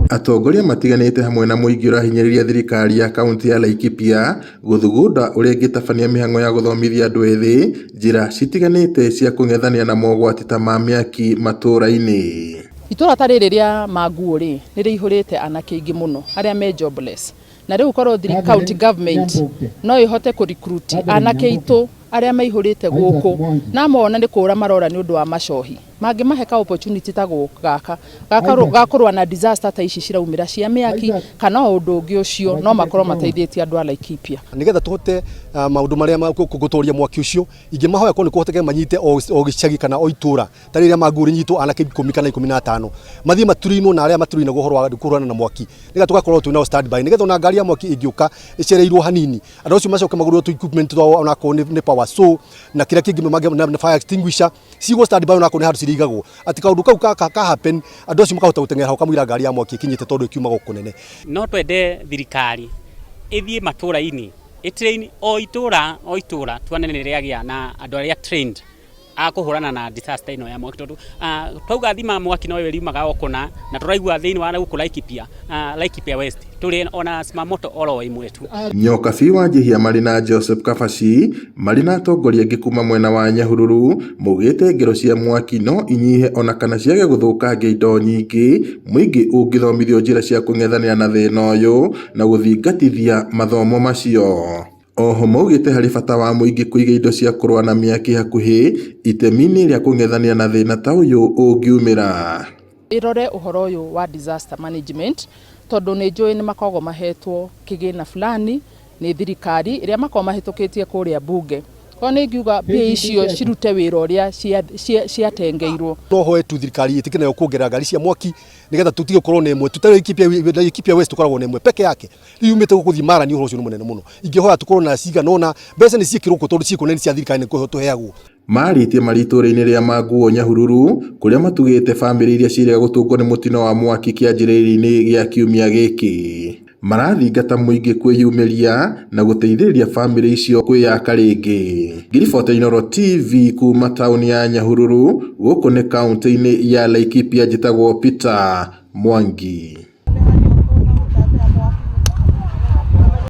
Atongoria matiganĩte hamwe na mũingĩ ũrahinyĩrĩria thirikari ya kaunti ya Laikipia gũthugunda ũrĩa ĩngĩtabania mĩhang'o ya gũthomithia andũ ethĩ njĩra citiganĩte cia kũng'ethanĩra na mogwati ta ma mĩaki matũra-inĩ. Itũra ta rĩrĩ rĩa Manguũ rĩ, nĩ rĩihũrĩte anake aingĩ mũno arĩa me jobless. Na rĩu korwo county government no ĩhote kũ recruit anake aitũ arĩa maihũrĩte gũkũ na mona nĩ kũra marora nĩ ũndũ wa macohi, mangĩmahe ka opportunity ta gaka ga kũrũa na disaster ta ici ciraumĩra cia mĩaki kana o ũndũ ũngĩ ũcio, no makorwo mateithĩtie andũ a Laikipia. Nigetha tũhote maũndũ marĩa gũtoria mwaki ũcio, ingĩmahoya korwo nĩ kũhoteke manyite o gĩcagi kana o itũra ta rĩrĩa Manguũ rĩnyitwo anake 10 kana 15, mathiĩ maturinwo na arĩa maturinagwo ũhoro wa kũhũrana na mwaki, nĩgetha tũgakorwo twĩ nao stand by, nĩgetha ona ngari ya mwaki ĩngĩũka ĩcereirwo hanini, andũ acio macoke magũrĩrwo tũ equipment twao, onakorwo nĩ power saw na kĩrĩa kĩngĩ na fire extinguisher, cigwo stand by, onakorwo nĩ handũ cirĩigagwo, atĩ kaũndũ kau ka happen, andũ acio makahota gũteng'era hau kamũira ngari ya mwaki ĩkinyĩte, tondũ ĩkiuma gũkũ kũnene. No twende thirikari ĩthiĩ matũra-inĩ, ĩtrain o itũra o itũra, tuone nĩ rĩagĩa na andũ arĩa trained a kũhũrana na disaster ĩno ya mwaki, tondũ twauga thima mwaki no ĩriumaga o kũna, na tũraigua thĩinĩ wa gũkũ Laikipia, Laikipia West, tũrĩ ona zimamoto oro ĩmwe tu. Nyokabi Wanjihia marĩ na Joseph Kabaci marĩ na atongoria angĩ kuma mwena wa Nyahururu maugĩte ngero cia mwaki no inyihe ona kana ciage gũthũkangia indo nyingĩ mũingĩ ũngĩthomithio njĩra cia kũng'ethanĩra na thĩna ũyũ na gũthingatithia mathomo macio. Oho maugĩte harĩ bata wa mũingĩ kũiga indo cia kũrũa na mĩaki hakuhĩ itemi-inĩ rĩa kũng'ethanĩra na thĩna ta ũyũ ũngiumĩra. Ĩrore ũhoro ũyũ wa disaster management, tondũ nĩ njũĩ nĩ makoragwo mahetwo kĩgĩna fulani nĩ thirikari ĩrĩa makoragwo mahĩtũkĩtie kũrĩa bunge. Korwo nĩ ngiuga mbia icio cirute wĩra ũrĩa ciatengeirwo. No hoe tu thirikari ĩtĩkĩre nayo kuongerera ngari cia mwaki, nĩgetha tũtige gũkorwo na ĩmwe. Tũtarĩ Laikipia West tũkoragwo na ĩmwe peke yake, rĩu yumĩte gũkũ gũthiĩ Mara, nĩ ũhoro ũcio nĩ mũnene mũno. Ingĩhoya tũkorwo na cigana ũna, mbeca nĩ ciĩkĩrwo kuo, tondũ ciĩkuo na nĩ cia thirikari, nĩ kũheo tũheagwo. Marĩtie marĩ itũra-inĩ rĩa Manguo, Nyahururu, kũrĩa matugĩte bamĩrĩ iria ciĩrĩga gũtũngwo nĩ mũtino wa mwaki kĩanjĩrĩria-inĩ gĩa kiumia gĩkĩ. Marathingata mũingĩ kwĩyumĩria na gũteithĩrĩria bamĩrĩ icio kwĩyaka rĩngĩ. Ngĩribota Inooro TV kuma taũni ya Nyahururu, gũkũ nĩ kaũntĩ-inĩ ya Laikipia, njĩtagwo Peter Mwangi.